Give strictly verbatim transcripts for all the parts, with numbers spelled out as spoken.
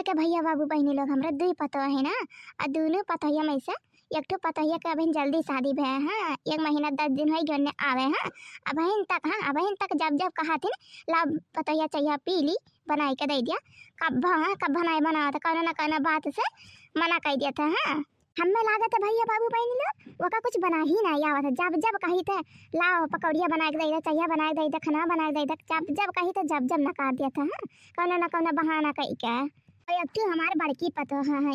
तो भैया बाबू बहिनी लोग, हमरा दुई पतोह है ना, आ दुनों पतोहिया में से एक ठो पतोहिया के अबहिन जल्दी शादी भय है, हाँ, एक महीना दस दिन होई गए ओन्ने आवे, हाँ। अबहिन तक, हाँ, अबहिन तक जब जब कहा थी ना, "ला पतोहिया चाहिए पी ली, बनाई के दे दिया," कब, हाँ, कब बनाए बनावत, कौनो ना कौनो बात से मना कर दिया था, हाँ। हमें लागत है भैया बाबू बहिनी लोग, ओका कुछ बना ही नहीं आवत है। जब जब कही थे, "लाओ पकौड़िया बनाए के दे दे, चाहिए बनाए के दे दे, खाना बनाए के दे दे," जब जब कही थे, जब जब नकार दिया था, हाँ, कौनो ना कौनो बहाना कही के। और एक ठो हमार बड़की पतोह है,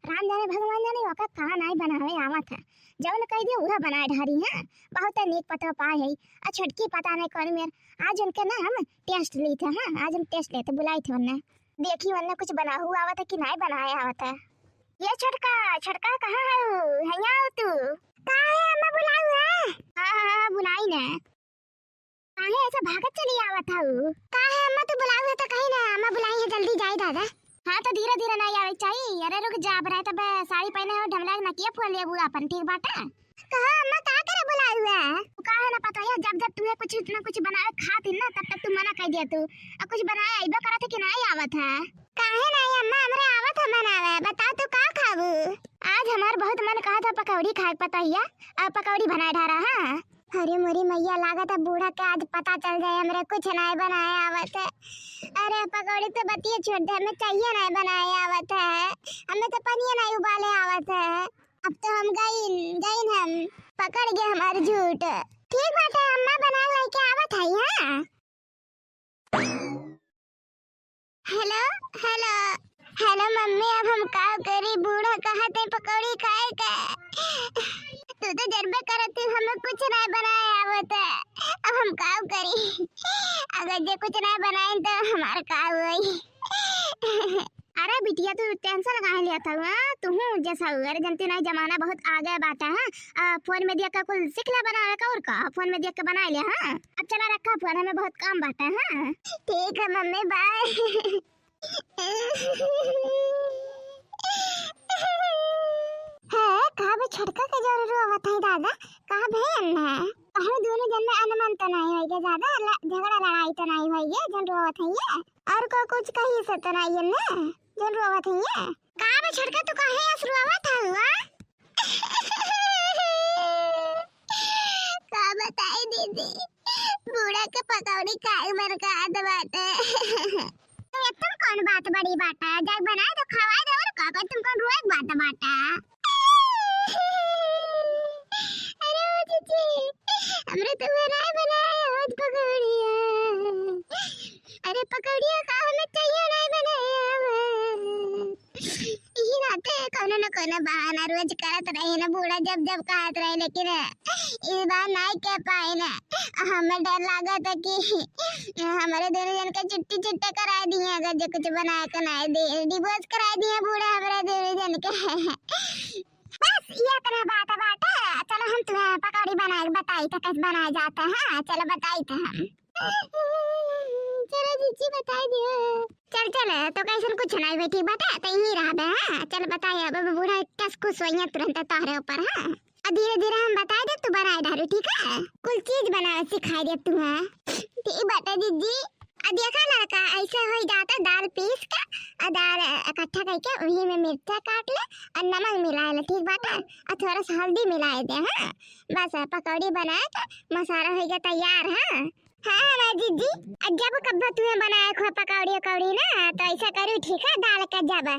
राम जाने भगवान जाने ओका का नाई बनावे आवत है, जौन कह दिया उहे बनाए ढारी है। बहुत नीक पतोह पाए है। आ छोटकी पता नहीं कौन मेर, आज उनके ना हम टेस्ट ली थे, हाँ, आज हम टेस्ट लेते बुलाई थे उन्हें, देखी उन्हें कुछ बनाहू आवत है कि नाई बनाए आवत है। ये छोटका, छोटका कहाँ है? हैया हो तू? का है अम्मा बुलाऊ है? हाँ, हाँ, हाँ, बुलाई ने। काहे ऐसे भागत चली आवत हऊ? का है अम्मा, तू बुलाऊ है तो कही ना, अम्मा बुलाई है, जल्दी जाई दादा। हाँ तो धीरे धीरे नहीं आवे के चाहिए। अरे रुक जा, अब रहे तब साड़ी पहने हो, ढमला नकिया फोड़ लेबू अपन, ठीक बाटे? कहो अम्मा, का करे बुलाऊ है? तू का है ना पता है, जब जब तुम्हें कुछ ना कुछ बनावे खातिर ना, तब तक तू मना कर दिया तू। अब कुछ बनाए अइबो करत है कि नहीं आवत है? काहे नहीं अम्मा, हमरे आवत है बनावे। बताओ तू का खाबू? आज हमार बहुत मन कहा था पकौड़ी खाए के पतोहिया, अब पकौड़ी बनाए ढारा, हाँ। अरे मोरी मैया, लागत है बूढ़ा के आज पता चल जाए, हमरे कुछ नाय बनाए आवत है। अरे पकौड़ी तो बतिये छोड़ दे, हमें चाहिए नाय बनाए आवत है, हमें तो पनिया नाय उबाले आवत है। अब तो हम गइन, गइन हम, पकड़ गए हमार झूठ। ठीक बाटे, अम्मा बना लेके आवत है, हाँ। हेलो, हेलो, हेलो मम्मी, अब हम का करी? बूढ़ा कहत है पकौड़ी खाए के। तू तो जनबे करत है, हमें कुछ ना बनाए आवत है, अब हम का करी? अगर जे कुछ ना बनाए तो हमार का होई? अरे बिटिया, तू टेंशन काहे लेत हऊ, हाँ? तू हूँ जैसा हऊ। अरे जनती नहीं, जमाना बहुत आगे बाटे, हाँ? आ, फोन में देख के कुल सीख ले बनावे का, और का? फोन में देख के बना ले, हाँ? अब चला रखा फोन, हमें बहुत काम बाटे, हाँ? ठीक है मम्मी, बाय। है, का बे छोटका के जौन रोवत है दादा? का भे अन्ना? कहूँ दोनों जन में अनमन तो नहीं होइगे ज्यादा, ल-, झगड़ा लड़ाई तो नहीं होइगे, जौन रोवत है ये? और को कुछ कही से तो नहीं अन्ना, जौन रोवत है ये? का बे छोटका, तू काहे अस रोवत है हुआ? का बताई दीदी, बूढ़ा के पकौड़ी खाए मन कहत बाटे। तो ये तुम कौन बात बड़ी बाटा, जाके बनाए दो, खवाए दो, और का, का तुम कौन रोए के बात बाटा? अरे ओ जीजी, हमरे तो बनाए बनाए होत पकौड़िया। अरे पकौड़िया का हमें चाहिए नहीं बनाए अब। यही नाते कौनो न कौनो बहाना रोज करत रहे ना बूढ़ा, जब जब कहत रहे, लेकिन इस बार नहीं कह पाए ना। हमें डर लागत है कि हमारे दोनों जन के छुट्टी छुट्टे कराए दिए, अगर जो कुछ बनाए के नहीं दे, डिवोर्स कराए दिए बूढ़ा हमारे दोनों जन के। बस ये इतना बात बाटे। चलो हम तुम्हें पकौड़ी बनाए बताई थे, कैसे बनाए जाते हैं। चलो बताई थे हम। चलो जीजी बताई दियो। चल चल, तो कैसन कुछ नहीं बेटी बता, तो यही रहबे, हाँ? चल बताए, अब, अब बूढ़ा टस खुश होइए तुरंत तोहरे ऊपर, हाँ? और धीरे धीरे हम बताए दे, तू बनाए डारू, ठीक है? कुल चीज बनाए सिखाए दे तू, हाँ? ठीक बाटे जीजी। अब देखा लड़का, ऐसे हो जाता, दाल पीस के और दाल इकट्ठा करके वही में मिर्चा काट ले और नमक मिला ले, ठीक बाटे? और थोड़ा सा हल्दी मिला दे, हाँ? बस पकौड़ी बनाए तो मसाला हो गया तैयार, हाँ? हाँ, हमार जीजी, आ जब कब्बो तुम्हें बनाए खो पकौड़ी उकौड़ी ना, तो ऐसा करू, ठीक है, दाल के जब,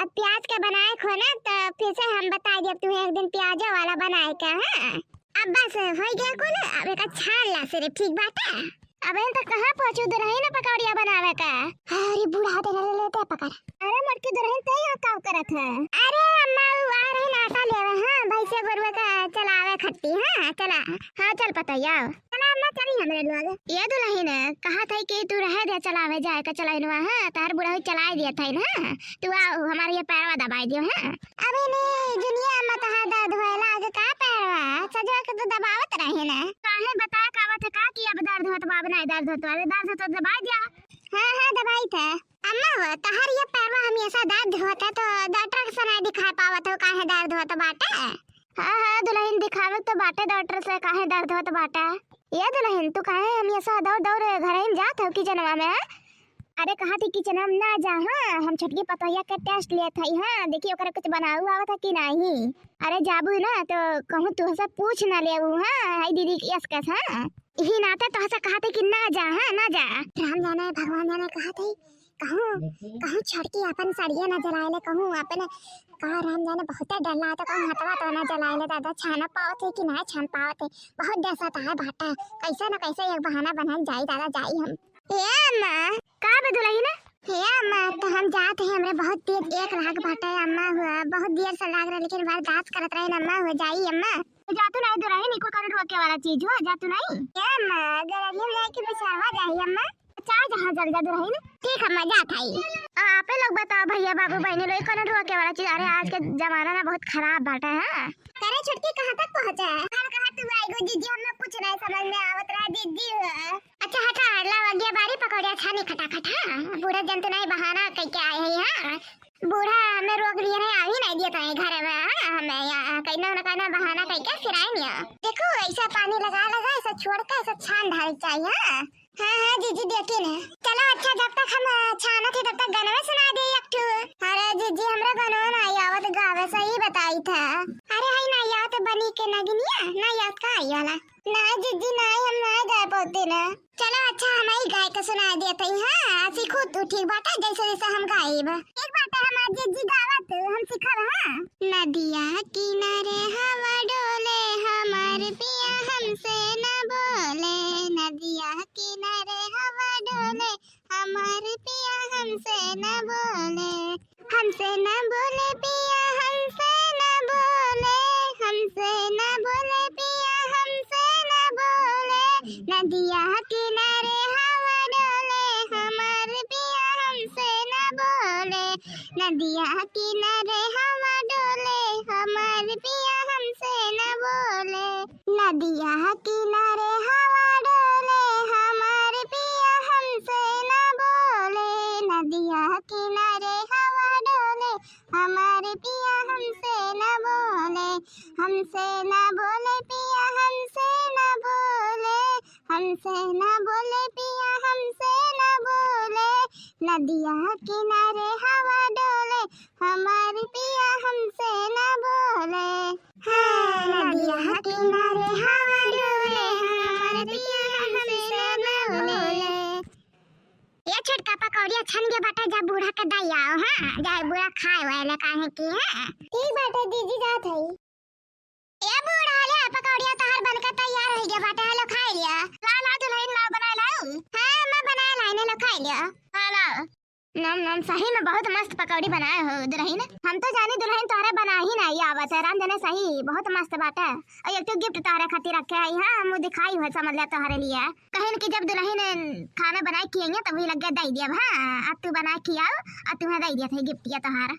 अब प्याज के बनाए खो ना, तो फिर से हम बताए देब तुम्हें एक दिन प्याजो वाला बनाए के, हाँ? अब बस हो गया कुल, अब एक छान ला सिर्फ, ठीक बाटे? अब इन तक कहाँ पहुँचू दुल्हन पकौड़िया बनावे का? अरे बूढ़ा दे ले लेते पकड़। अरे मोटकी दुल्हन, ते यहाँ का करत है? अरे अम्मा, उ आ रहे ना आटा लेवे, हाँ, भैंसे गोरुआ का चलावे खट्टी, हाँ, चला। हाँ, चल पतोहिया। चला अम्मा, चली हमरे लोग। ये दुल्हन, कहा था कि तू रहे दे चलावे जाए का चलाइनवा, हाँ, तार बुढ़ऊ चलाए दिया था ना, तू आ हमारे ये पैरवा दबाए दियो, हाँ। अबे ने दुनिया अम्मा तहार दर्द होए लाग का पैरवा, सजवा के तो दबावत रहे ना। काहे बताए का आवत है का कि अब दर्द होत बा, अब नहीं दर्द होत बा, अरे दर्द होत तो दबाए दिया। हाँ, हाँ, दबाई थे। अम्मा हो, तहार ये पैरवा हमेशा दर्द होत है तो डॉक्टर के से नहीं दिखा पावत हो, काहे दर्द होत बाटे? हाँ, हाँ, दुल्हन दिखावे तो बाटे डॉक्टर से, काहे दर्द होत बाटे? ये दुल्हन, तू काहे हमेशा दौड़ दौड़ घर ही जात हो किचनवा में, हैं? अरे कहत ही किचनवा में ना जा, हाँ, हम छोटकी पतोहिया के test लेत हई, हाँ, देखी ओकरे कुछ बनाऊ आवत है कि नाही। अरे जाबू ना तो कहूँ तुहसे पूछ ना लेऊ, हाँ, हई दीदी के यस कस, हाँ। इही नाते तोहसे कहत ही कि ना जा, हाँ, ना जा। राम जाने, भगवान जाने कहत ही, कहूँ, कहूँ छोटकी अपन सड़िया ना जलाए ले, कहूँ अपन, का राम जाने बहुते डर लागत, कहूँ हथवा तो ना जलाए ले दादा, छाना पावत है कि ना छान पावत है, बहुत डर सताए बाटे, कैसे न कैसे एक बहाना बनाई जाई दादा, जाई हम। हे अम्मा। का बे दुलहिन? हे अम्मा, तो हम जात है, हमरे बहुत देर एक लाग बाटे अम्मा हुआ, बहुत देर से लाग रहा, लेकिन बर्दाश्त करत रहे अम्मा हुआ, जाई अम्मा। जातू नहीं दुलहिन, इको कौन रोके वाला चीज हो, जातू नहीं। हे अम्मा, गरमी में जाए के बिछावा जाई अम्मा। चाहे जहाँ जल जा दुलहिन। ठीक है, अम्मा जात है। आ, आपे लोग बताओ भैया, बाबू, बहनी लोग, कौन रोके वाला चीज? अरे आज के जमाना ना बहुत खराब बाटे, हाँ। अरे छोटकी कहाँ तक पहुँचा है? कहाँ, कहाँ तू आई गो जीजी, हमें कुछ नहीं समझ में आवत रहा जीजी हुआ। अच्छा हटा, लावा गे बारी पकौड़िया छानी खटाखट, हाँ? बूढ़ा जंतु नहीं बहाना कइके आए हैं, हाँ? बूढ़ा हमें रोक लिए नहीं, आ ही नहीं दिया था घर में, हाँ? हमें यहाँ कहीं ना कहीं बहाना कइके फिराए नहीं। देखो ऐसा पानी लगा लगा, ऐसा छोड़ के ऐसा छान ढाल चाहिए, हाँ? हाँ, हाँ, जीजी देखी ने। चलो अच्छा, जब तक हम छानत ही तब तक गनवे सुना दे एक ठो। अरे जीजी, हमरा गनवा नहीं आवत गावे, सही बताई था। अरे हई नहीं आवत बनी के नगिनिया, नहीं आवत का आई वाला। ना जीजी, ना, हम ना गाए पावते ना। चलो अच्छा, हम ही गाय के सुना देते हैं, हाँ, सीखो तू, ठीक बाटे, जैसे जैसे हम गाइब। ठीक बाटे, हमार जीजी गावत, हम सीखब, हाँ। नदिया किनारे हवा डोले, हमार पिया हमसे न बोले। नदिया किनारे हवा डोले, हमार पिया हमसे न बोले। हमसे न बोले पिया, हमसे न बोले, हमसे न बोले पिया, हमसे न बोले। नदिया किनारे हवा डोले, हमार पिया हमसे न बोले। नदिया किनारे हवा डोले, हमार पिया हमसे न बोले। नदिया किनारे हवा डोले, हमार पिया हमसे न बोले। नदिया किनारे हवा डोले, हमार पिया हमसे न बोले। हमसे न बोले पिया, हमसे न बोले, हमसे न बोले पिया, हमसे न बोले। नदिया किनारे हवा डोले, हमार पिया हमसे न बोले। हाँ, नदिया किनारे हवा डोले, हमार पिया हमसे न बोले। ये छोटका पकौड़िया छन के बाटे, जा बूढ़ा के दई आओ, हाँ, जा बूढ़ा खाए वाले काहे की, हाँ। ठीक बाटे दीदी, जात हई। ए बूढ़ा, ले पकौड़िया तहार बन के तैयार हो गया बाटे, लो खाई लिया। ला, ला दुलहिन, ला बनाए लाऊ। हाँ, मैं बनाए लाई ने, लो खाई लिया। हाँ, ला। नम, नम, सही में बहुत मस्त पकौड़ी बनाए हो दुलहिन। हम तो जानी दुलहिन तोहरे बनाही नहीं आवत है, राम जाने सही, बहुत मस्त बाटे। और एक तो gift तोहरे खातिर रखे है, हाँ, हम दिखाई हो समझ ले तोहरे लिए। कहिन कि जब दुलहिन खाना बनाए खियाइए तब वही लगे दे दिया, हाँ, अब तू बनाए खियाओ, अब तुम्हें दे दिया था gift ये तोहरा।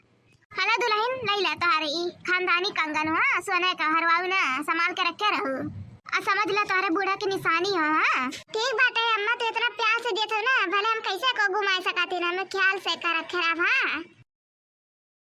हेलो दुलहिन, लई ला तोहार ई खानदानी कंगन हो, हाँ, सोने का हरवाऊ ना, संभाल के रखे रहू। आ समझ ला तोहरे बूढ़ा की निशानी हो, हाँ। ठीक बाटे अम्मा, तू इतना प्यार से देत हो ना, भले हम कैसे को घुमाए सकती ना, हमें ख्याल से कर रखे रहा, हाँ।